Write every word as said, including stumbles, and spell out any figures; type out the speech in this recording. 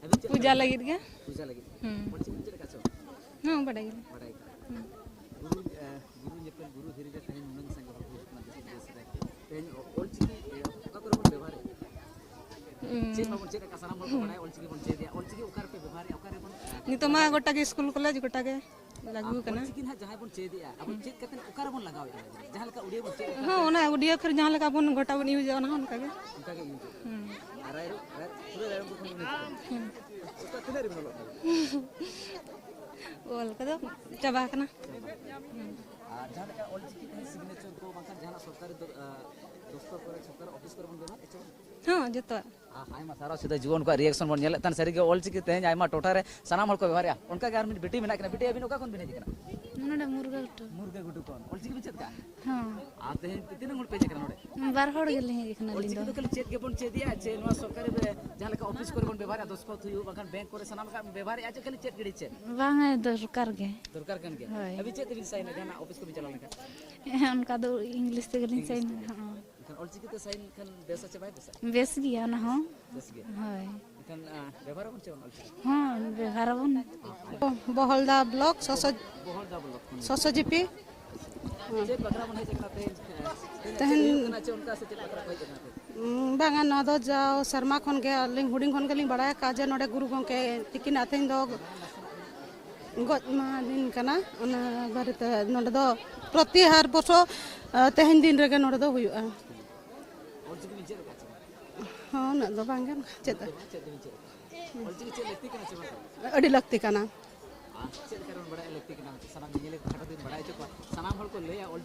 ᱟᱫᱚ ᱪᱮᱫ ᱞᱮᱠᱟ ᱯᱩᱡᱟ ᱞᱟᱹᱜᱤᱫ ᱜᱮ᱾ ᱯᱩᱡᱟ ᱞᱟᱹᱜᱤᱫ᱾ ᱦᱩᱸ᱾ ᱚᱞᱪᱤᱠᱤ ᱪᱮᱫ ᱞᱮᱠᱟ ᱪᱚ? ᱦᱮᱸ, ᱵᱟᱰᱟᱭ ᱜᱮᱭᱟ᱾ ᱵᱟᱰᱟᱭ ᱜᱮᱭᱟ᱾ ᱦᱩᱸ᱾ ᱜᱩᱨᱩ, ᱮ, ᱜᱩᱨᱩ ᱧᱮᱯᱮᱞ, ᱜᱩᱨᱩ ᱦᱤᱨᱤ ᱨᱮ ᱛᱮᱦᱮᱧ ᱱᱩᱱᱟᱹᱝ ᱥᱟᱸᱜᱮ ᱦᱚᱲ ᱠᱚ ᱦᱩᱭᱩᱜ ᱠᱟᱱᱟ ᱫᱮᱥ ᱵᱤᱫᱮᱥ ᱨᱮ᱾ ᱛᱮᱦᱮᱧ ᱚᱞᱪᱤᱠᱤ, ᱮ, ᱚᱠᱟ ᱠᱚᱨᱮ ᱵᱚᱱ ᱵᱮᱵᱚᱦᱟᱨᱮᱫᱼᱟ? ᱦᱩᱸ᱾ ᱪᱮᱫ ᱢᱟᱵᱚᱱ ᱪᱮᱫ ᱟᱠᱟᱫ, ᱥᱟᱱᱟᱢ ᱦᱚᱲ ᱠᱚ ᱵᱟᱰᱟᱭᱟ ᱚᱞᱪᱤᱠᱤ ᱵᱚᱱ ᱪᱮᱫᱮᱜᱼᱟ᱾ ᱚᱞᱪᱤᱠᱤ ᱚᱠᱟ ᱨᱮᱯᱮ ᱵᱮᱵᱚᱦᱟᱨᱮᱫᱼᱟ, ᱚᱠᱟ ᱨᱮᱵᱚᱱ, ᱮ, ᱱᱤᱛᱚᱜ ᱢᱟ ᱞᱟᱜᱟᱣᱮᱫᱼᱟ? ᱜᱚᱴᱟ ᱜᱮ ᱥᱠᱩᱞ, ᱠᱚᱞᱮᱡᱽ, ᱜᱚᱴᱟ ᱜᱮ ᱞᱟᱹᱜᱩ ᱟᱨ ᱠᱟᱱᱟ᱾ ᱚᱞᱪᱤᱠᱤ ᱱᱟᱦᱟᱜ ᱡᱟᱦᱟᱸᱭ ᱵᱚᱱ ᱪᱮᱫᱮᱜᱼᱟ, ᱟᱵᱚ ᱦᱩᱸ᱾ ᱪᱮᱫ ᱠᱟᱛᱮ ᱚᱠᱟ ᱨᱮᱵᱚᱱ ᱞᱟᱜᱟᱣᱮᱫᱼᱟ? ᱡᱟᱦᱟᱸ ᱞᱮᱠᱟ ᱩᱰᱤᱭᱟ ᱵᱚᱱ ᱪᱮᱫ ᱞᱮᱠᱟ ᱦᱚᱸ, ᱚᱱᱟ ᱩᱰᱤᱭᱟ ᱠᱷᱚᱱ ᱡᱟᱦᱟᱸ ᱞᱮᱠᱟ ᱵᱚᱱ ᱜᱚᱴᱟ ᱵᱚᱱ ᱤᱭᱩᱡᱟ, ᱚᱱᱟ ᱦᱚᱸ ᱚᱱᱠᱟ ᱜᱮ᱾ ᱚᱱᱠᱟ ᱜᱮ ᱤᱭᱩᱡᱚᱜᱼᱟ᱾ ᱦᱩᱸ᱾ ᱟᱨ ᱨᱟᱭ-, ᱨᱟᱭ-, ᱯᱩᱨᱟᱹ ᱨᱟᱭᱨᱚᱝᱯᱩᱨ ᱠᱷᱚᱱ ᱜᱮ ᱢᱮᱱᱟᱜ ᱠᱚᱣᱟ᱾ ᱦᱩᱸ᱾ ᱚᱠᱟ ᱛᱤᱱᱟᱹᱜ ᱨᱮᱵᱤᱱ ᱚᱞᱚᱜ ᱠᱟᱱᱟ? ᱚᱞ ᱠᱚᱫᱚ ᱪᱟᱵᱟ ᱟᱠᱟᱱᱟ᱾ ᱦᱩᱸ᱾ ᱟᱨ ᱡᱟᱦᱟᱸ ᱞᱮᱠᱟ ᱚᱞᱪᱤᱠᱤ ᱛᱮ ᱥᱤᱜᱽᱱᱮᱪᱟᱨ ᱠᱚ ᱵᱟᱝᱠᱷᱟᱱ ᱡᱟᱦᱟᱱᱟᱜ ᱥᱚᱨᱠᱟᱨᱤ ᱫᱚ-, ᱟ, ᱫᱚᱯᱛᱚᱨ ᱠᱚᱨᱮ, ᱥᱚᱨᱠᱟᱨᱤ ᱚᱯᱷᱤᱥ ᱠᱚᱨᱮ ᱵᱚᱱ ᱵᱮᱵᱚᱦᱟᱨᱮᱫᱼᱟ ᱪᱮ ᱵᱟᱝ? ᱦᱚᱸ, ᱡᱚᱛᱚᱣᱟᱜ᱾ ᱟᱭᱢᱟ ᱥᱟᱨᱦᱟᱣ ᱥᱮᱫᱟᱭ ᱡᱩᱣᱟᱹᱱ ᱠᱚᱣᱟᱜ ᱨᱤᱭᱮᱠᱥᱚᱱ ᱵᱚᱱ ᱧᱮᱞᱮᱫ ᱛᱟᱦᱮᱱ, ᱥᱟᱹᱨᱤᱜᱮ ᱚᱞᱪᱤᱠᱤ ᱛᱮᱦᱮᱧ ᱟᱭᱢᱟ ᱴᱚᱴᱷᱟ ᱨᱮ ᱥᱟᱱᱟᱢ ᱦᱚᱲ ᱠᱚ ᱵᱮᱵᱚᱦᱟᱨᱮᱜᱼᱟ᱾ ᱚᱱᱠᱟᱜᱮ ᱟᱨ ᱢᱤᱫ ᱵᱤᱴᱤ ᱢᱮᱱᱟᱜ ᱠᱤᱱᱟ᱾ ᱵᱤᱴᱤ, ᱟᱹᱵᱤᱱ ᱚᱠᱟ ᱠᱷᱚᱱ ᱵᱤᱱ ᱦᱮᱡ ᱟᱠᱟᱱᱟ? ᱱᱚᱰᱮ ᱢᱩᱨᱜᱟᱹ ᱜᱷᱩᱴᱩ᱾ ᱢᱩᱨᱜᱟᱹ ᱜᱷᱩᱴᱩ ᱠᱷᱚᱱ᱾ ᱚᱞᱪᱤᱠᱤ ᱵᱤᱱ ᱪᱮᱫ ᱠᱟᱜᱼᱟ? ᱦᱚᱸ᱾ ᱟᱨ ᱛᱮᱦᱮᱧ ᱛᱤᱱᱟᱹᱜ ᱦᱚᱲ ᱯᱮ ᱦᱮᱡ ᱟᱠᱟᱱᱟ ᱱᱚᱰᱮ? ᱵᱟᱨ ᱦᱚᱲ ᱜᱮᱞᱤᱧ ᱦᱮᱡ ᱟᱠᱟᱱᱟ ᱟᱹᱞᱤᱧ ᱚᱞᱪᱤᱠᱤ ᱫᱚ᱾ ᱫᱚ ᱠᱷᱟᱹᱞᱤ ᱪᱮᱫ ᱜᱮᱵᱚᱱ ᱪᱮᱫᱮᱜᱼᱟ, ᱪᱮ ᱱᱚᱣᱟ ᱥᱚᱨᱠᱟᱨᱤ ᱵᱮ-, ᱡᱟᱦᱟᱸ ᱞᱮᱠᱟ ᱚᱯᱷᱤᱥ ᱠᱚᱨᱮ ᱵᱚᱱ ᱵᱮᱵᱚᱦᱟᱨᱮᱜᱼᱟ, ᱫᱚᱥᱠᱚᱛ ᱦᱩᱭᱩᱜ, ᱵᱟᱝᱠᱷᱟᱱ ᱵᱮᱝᱠ ᱠᱚᱨᱮ ᱥᱟᱱᱟᱢ ᱞᱮᱠᱟ ᱵᱮᱵᱚᱦᱟᱨᱮᱜᱼᱟ, ᱪᱮ ᱠᱷᱟᱹᱞᱤ ᱪᱮᱫ ᱜᱤᱰᱤ ᱪᱮᱫ? ᱵᱟᱝᱟ, ᱫᱚᱨᱠᱟᱨ ᱜᱮ᱾ ᱫᱚᱨᱠᱟᱨ ᱠᱟᱱ ᱜᱮᱭᱟ᱾ ᱦᱳᱭ᱾ ᱟᱹᱵᱤᱱ ᱪᱮᱫ ᱛᱮᱵᱤᱱ ᱥᱟᱭᱤᱱᱟ ᱡᱟᱦᱟᱱᱟᱜ ᱚᱯᱷᱤᱥ ᱠᱚᱵᱤᱱ ᱪᱟᱞᱟᱣ ᱞᱮᱱᱠᱷᱟᱱ? ᱦᱮᱸ, ᱚᱱᱠᱟ ᱫᱚ ᱤᱝᱞᱤᱥ ᱛᱮᱜᱮᱞᱤᱧ ᱤᱝᱞᱤᱥ ᱥᱟᱭᱤᱱᱟ᱾ ᱛᱮ᱾ ᱦᱚᱸ᱾ ᱮᱱᱠᱷᱟᱱ ᱚᱞᱪᱤᱠᱤ ᱛᱮ ᱥᱟᱭᱤᱱ ᱠᱷᱟᱱ ᱵᱮᱥᱟ ᱪᱮ ᱵᱟᱭ ᱵᱮᱥᱟ? ᱵᱮᱥ ᱜᱮᱭᱟ ᱚᱱᱟ ᱦᱚᱸ᱾ ᱵᱮᱥ ᱜᱮᱭᱟ᱾ ᱦᱳᱭ᱾ ᱮᱱᱠᱷᱟᱱ, ᱟ, ᱵᱮᱵᱚᱦᱟᱨ ᱟᱵᱚᱱ ᱪᱮ ᱵᱟᱝ ᱚᱞᱪᱤᱠᱤ? ᱦᱚᱸ, ᱵᱮᱵᱚᱦᱟᱨ ᱟᱵᱚᱱ᱾ ᱵᱚᱦᱚᱞᱫᱟ ᱵᱞᱚᱠ, ᱥᱚᱥᱚ-, ᱵᱚᱦᱚᱞᱫᱟ ᱵᱞᱚᱠ ᱠᱷᱚᱱ᱾ ᱥᱚᱥᱚ ᱡᱤᱯᱤ᱾ ᱪᱮᱫ ᱵᱟᱠᱷᱨᱟ ᱵᱚᱱ ᱦᱮᱡ ᱟᱠᱟᱱᱟ ᱛᱮᱦᱮᱧ? ᱛᱮᱦᱮᱧ ᱛᱮᱦᱮᱧ ᱦᱩᱭᱩᱜ ᱠᱟᱱᱟ ᱪᱮ ᱚᱱᱠᱟ ᱥᱮ ᱪᱮᱫ ᱵᱟᱠᱷᱨᱟ ᱠᱚ ᱦᱮᱡ ᱟᱠᱟᱱᱟ ᱛᱮᱦᱮᱧ? ᱩᱸ, ᱵᱟᱝᱟ, ᱱᱚᱣᱟ ᱫᱚ ᱡᱟᱣ ᱥᱮᱨᱢᱟ ᱠᱷᱚᱱ ᱜᱮ ᱟᱹᱞᱤᱧ ᱦᱩᱰᱤᱧ ᱠᱷᱚᱱ ᱜᱮᱞᱤᱧ ᱵᱟᱲᱟᱭ ᱟᱠᱟᱫᱼᱟ ᱡᱮ ᱱᱚᱰᱮ ᱜᱩᱨᱩ ᱜᱚᱢᱠᱮ ᱛᱤᱠᱤᱱᱟᱜ ᱛᱮᱦᱮᱧ ᱫᱚ ᱜᱚᱡ ᱢᱟᱦᱟ ᱫᱤᱱ ᱠᱟᱱᱟ᱾ ᱚᱱᱟ ᱵᱟᱨᱮᱛᱮ ᱱᱚᱰᱮ ᱫᱚ ᱯᱨᱚᱛᱤ ᱦᱟᱨ ᱵᱚᱪᱷᱚᱨ, ᱟ, ᱛᱮᱦᱮᱧ ᱫᱤᱱ ᱨᱮᱜᱮ ᱱᱚᱰᱮ ᱫᱚ ᱦᱩᱭᱩᱜᱼᱟ᱾ ᱚᱞᱪᱤᱠᱤ ᱵᱤᱱ ᱪᱮᱫ ᱟᱠᱟᱫ ᱪᱮ ᱵᱟᱝ? ᱦᱚᱸ, ᱩᱱᱟᱹᱜ ᱫᱚ ᱵᱟᱝ ᱜᱮ ᱪᱮᱫ᱾ ᱪᱮᱫ ᱫᱚ ᱵᱟᱝ, ᱪᱮᱫ ᱫᱚᱵᱤᱱ ᱪᱮᱫ ᱟᱠᱟᱫ? ᱚᱞᱪᱤᱠᱤ ᱪᱮᱫ ᱞᱟᱹᱠᱛᱤ ᱠᱟᱱᱟ ᱪᱮ ᱵᱟᱝ? ᱟᱹᱰᱤ ᱞᱟᱹᱠᱛᱤ ᱠᱟᱱᱟ᱾ ᱟᱨ ᱪᱮᱫ ᱞᱮᱠᱟ ᱨᱮᱵᱚᱱ ᱵᱟᱲᱟᱭᱟ ᱞᱟᱹᱠᱛᱤ ᱠᱟᱱᱟ? ᱥᱟᱱᱟᱢ ᱧᱮᱧᱮᱞᱤᱭᱟᱹ ᱠᱚ ᱠᱷᱟᱴᱚ ᱛᱮᱵᱤᱱ ᱵᱟᱲᱟᱭ ᱦᱚᱪᱚ ᱠᱚᱣᱟ᱾ ᱥᱟᱱᱟᱢ ᱦᱚᱲ ᱠᱚ ᱞᱟᱹᱭᱟ ᱚᱞᱪᱤᱠᱤ